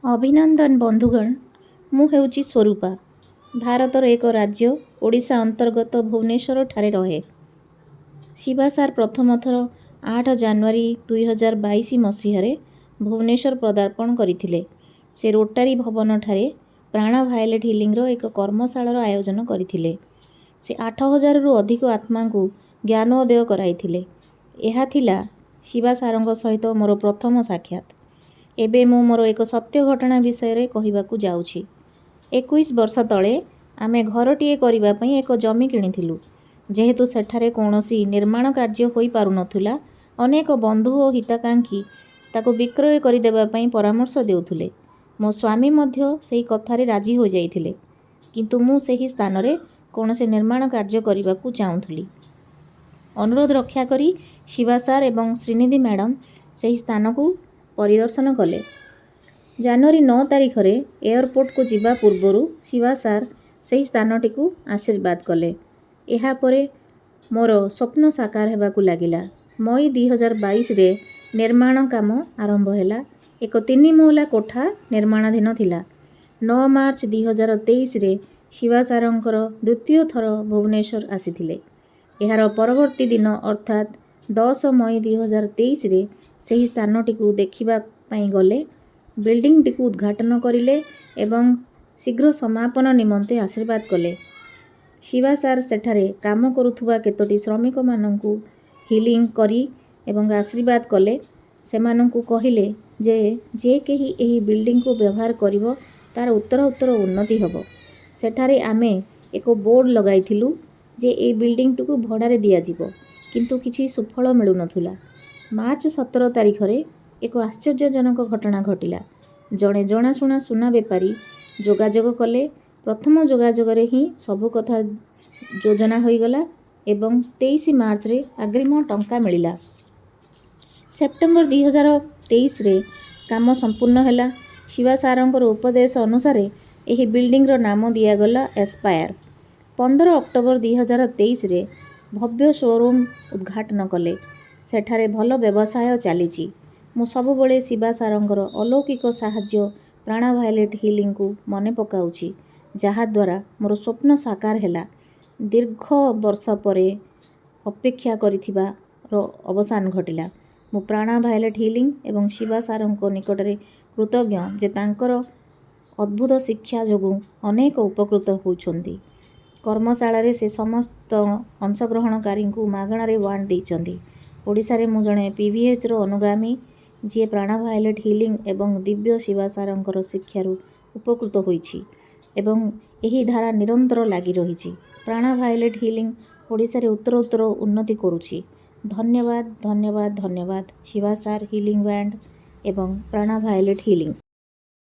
ଅଭିନନ୍ଦନ ବନ୍ଧୁଗଣ। ମୁଁ ହେଉଛି ସ୍ୱରୂପା। ଭାରତର ଏକ ରାଜ୍ୟ ଓଡ଼ିଶା ଅନ୍ତର୍ଗତ ଭୁବନେଶ୍ୱରଠାରେ ରହେ। ଶିବା ସାର୍ ପ୍ରଥମ ଥର 8 ଜାନୁଆରୀ 2022 ମସିହାରେ ଭୁବନେଶ୍ୱର ପଦାର୍ପଣ କରିଥିଲେ। ସେ ରୋଟାରୀ ଭବନଠାରେ ପ୍ରାଣା ଭାୟୋଲେଟ୍ ହିଲିଂର ଏକ କର୍ମଶାଳାର ଆୟୋଜନ କରିଥିଲେ। ସେ 8000ରୁ ଅଧିକ ଆତ୍ମାଙ୍କୁ ଜ୍ଞାନୋଦୟ କରାଇଥିଲେ। ଏହା ଥିଲା ଶିବା ସାରଙ୍କ ସହିତ ମୋର ପ୍ରଥମ ସାକ୍ଷାତ। ଏବେ ମୁଁ ମୋର ଏକ ସତ୍ୟ ଘଟଣା ବିଷୟରେ କହିବାକୁ ଯାଉଛି। 21 ବର୍ଷ ତଳେ ଆମେ ଘରଟିଏ କରିବା ପାଇଁ ଏକ ଜମି କିଣିଥିଲୁ। ଯେହେତୁ ସେଠାରେ କୌଣସି ନିର୍ମାଣ କାର୍ଯ୍ୟ ହୋଇପାରୁନଥିଲା, ଅନେକ ବନ୍ଧୁ ଓ ହିତାକାଂକ୍ଷୀ ତାକୁ ବିକ୍ରୟ କରିଦେବା ପାଇଁ ପରାମର୍ଶ ଦେଉଥିଲେ। ମୋ ସ୍ୱାମୀ ମଧ୍ୟ ସେହି କଥାରେ ରାଜି ହୋଇଯାଇଥିଲେ। କିନ୍ତୁ ମୁଁ ସେହି ସ୍ଥାନରେ କୌଣସି ନିର୍ମାଣ କାର୍ଯ୍ୟ କରିବାକୁ ଚାହୁଁଥିଲି। ଅନୁରୋଧ ରକ୍ଷା କରି ଶିବା ସାର୍ ଏବଂ ଶ୍ରୀନିଧି ମ୍ୟାଡ଼ାମ୍ ସେହି ସ୍ଥାନକୁ ପରିଦର୍ଶନ କଲେ। ଜାନୁଆରୀ 9 ତାରିଖରେ ଏୟାରପୋର୍ଟକୁ ଯିବା ପୂର୍ବରୁ ଶିବା ସାର୍ ସେହି ସ୍ଥାନଟିକୁ ଆଶୀର୍ବାଦ କଲେ। ଏହାପରେ ମୋର ସ୍ୱପ୍ନ ସାକାର ହେବାକୁ ଲାଗିଲା। ମଇ 2022ରେ ନିର୍ମାଣ କାମ ଆରମ୍ଭ ହେଲା। ଏକ ତିନି ମହଲା କୋଠା ନିର୍ମାଣାଧୀନ ଥିଲା। 9 ମାର୍ଚ୍ଚ 2023ରେ ଶିବା ସାରଙ୍କର ଦ୍ୱିତୀୟ ଥର ଭୁବନେଶ୍ୱର ଆସିଥିଲେ। ଏହାର ପରବର୍ତ୍ତୀ ଦିନ, ଅର୍ଥାତ୍ 10 ମଇ 2023ରେ ସେହି ସ୍ଥାନଟିକୁ ଦେଖିବା ପାଇଁ ଗଲେ, ବିଲ୍ଡିଂଟିକୁ ଉଦ୍ଘାଟନ କରିଲେ ଏବଂ ଶୀଘ୍ର ସମାପନ ନିମନ୍ତେ ଆଶୀର୍ବାଦ କଲେ। ଶିବା ସାର୍ ସେଠାରେ କାମ କରୁଥିବା କେତୋଟି ଶ୍ରମିକମାନଙ୍କୁ ହିଲିଂ କରି ଏବଂ ଆଶୀର୍ବାଦ କଲେ। ସେମାନଙ୍କୁ କହିଲେ ଯେ ଯେ କେହି ଏହି ବିଲ୍ଡିଂକୁ ବ୍ୟବହାର କରିବ, ତା'ର ଉତ୍ତରୋତ୍ତର ଉନ୍ନତି ହେବ। ସେଠାରେ ଆମେ ଏକ ବୋର୍ଡ଼ ଲଗାଇଥିଲୁ ଯେ ଏହି ବିଲ୍ଡିଂଟିକୁ ଭଡ଼ାରେ ଦିଆଯିବ, କିନ୍ତୁ କିଛି ସୁଫଳ ମିଳୁନଥିଲା। ମାର୍ଚ୍ଚ 17 ତାରିଖରେ ଏକ ଆଶ୍ଚର୍ଯ୍ୟଜନକ ଘଟଣା ଘଟିଲା। ଜଣେ ଜଣାଶୁଣା ସୁନା ବେପାରୀ ଯୋଗାଯୋଗ କଲେ। ପ୍ରଥମ ଯୋଗାଯୋଗରେ ହିଁ ସବୁ କଥା ଯୋଜନା ହୋଇଗଲା ଏବଂ 23 ମାର୍ଚ୍ଚରେ ଅଗ୍ରିମ ଟଙ୍କା ମିଳିଲା। ସେପ୍ଟେମ୍ବର 2023ରେ କାମ ସମ୍ପୂର୍ଣ୍ଣ ହେଲା। ଶିବା ସାରଙ୍କର ଉପଦେଶ ଅନୁସାରେ ଏହି ବିଲ୍ଡିଂର ନାମ ଦିଆଗଲା ଏସ୍ପାୟାର। 15 ଅକ୍ଟୋବର 2023ରେ ଭବ୍ୟ ସୋରୁମ୍ ଉଦ୍ଘାଟନ କଲେ। ସେଠାରେ ଭଲ ବ୍ୟବସାୟ ଚାଲିଛି। ମୁଁ ସବୁବେଳେ ଶିବା ସାରଙ୍କର ଅଲୌକିକ ସାହାଯ୍ୟ ପ୍ରାଣା ଭାୟୋଲେଟ୍ ହିଲିଂକୁ ମନେ ପକାଉଛି, ଯାହାଦ୍ୱାରା ମୋର ସ୍ୱପ୍ନ ସାକାର ହେଲା, ଦୀର୍ଘ ବର୍ଷ ପରେ ଅପେକ୍ଷା କରିଥିବାର ଅବସାନ ଘଟିଲା। ମୁଁ ପ୍ରାଣା ଭାୟୋଲେଟ୍ ହିଲିଂ ଏବଂ ଶିବା ସାରଙ୍କ ନିକଟରେ କୃତଜ୍ଞ ଯେ ତାଙ୍କର ଅଦ୍ଭୁତ ଶିକ୍ଷା ଯୋଗୁଁ ଅନେକ ଉପକୃତ ହେଉଛନ୍ତି। କର୍ମଶାଳାରେ ସେ ସମସ୍ତ ଅଂଶଗ୍ରହଣକାରୀଙ୍କୁ ମାଗଣାରେ ୱାଣ୍ଡ ଦେଇଛନ୍ତି। ଓଡ଼ିଶାରେ ମୁଁ ଜଣେ ପିଭିଏଚ୍ର ଅନୁଗାମୀ, ଯିଏ ପ୍ରାଣା ଭାୟୋଲେଟ୍ ହିଲିଂ ଏବଂ ଦିବ୍ୟ ଶିବା ସାରଙ୍କର ଶିକ୍ଷାରୁ ଉପକୃତ ହୋଇଛି ଏବଂ ଏହି ଧାରା ନିରନ୍ତର ଲାଗି ରହିଛି। ପ୍ରାଣା ଭାୟୋଲେଟ୍ ହିଲିଂ ଓଡ଼ିଶାରେ ଉତ୍ତରୋତ୍ତର ଉନ୍ନତି କରୁଛି। ଧନ୍ୟବାଦ, ଧନ୍ୟବାଦ, ଧନ୍ୟବାଦ ଶିବା ସାର୍, ହିଲିଂ ୱାଣ୍ଡ ଏବଂ ପ୍ରାଣା ଭାୟୋଲେଟ୍ ହିଲିଂ।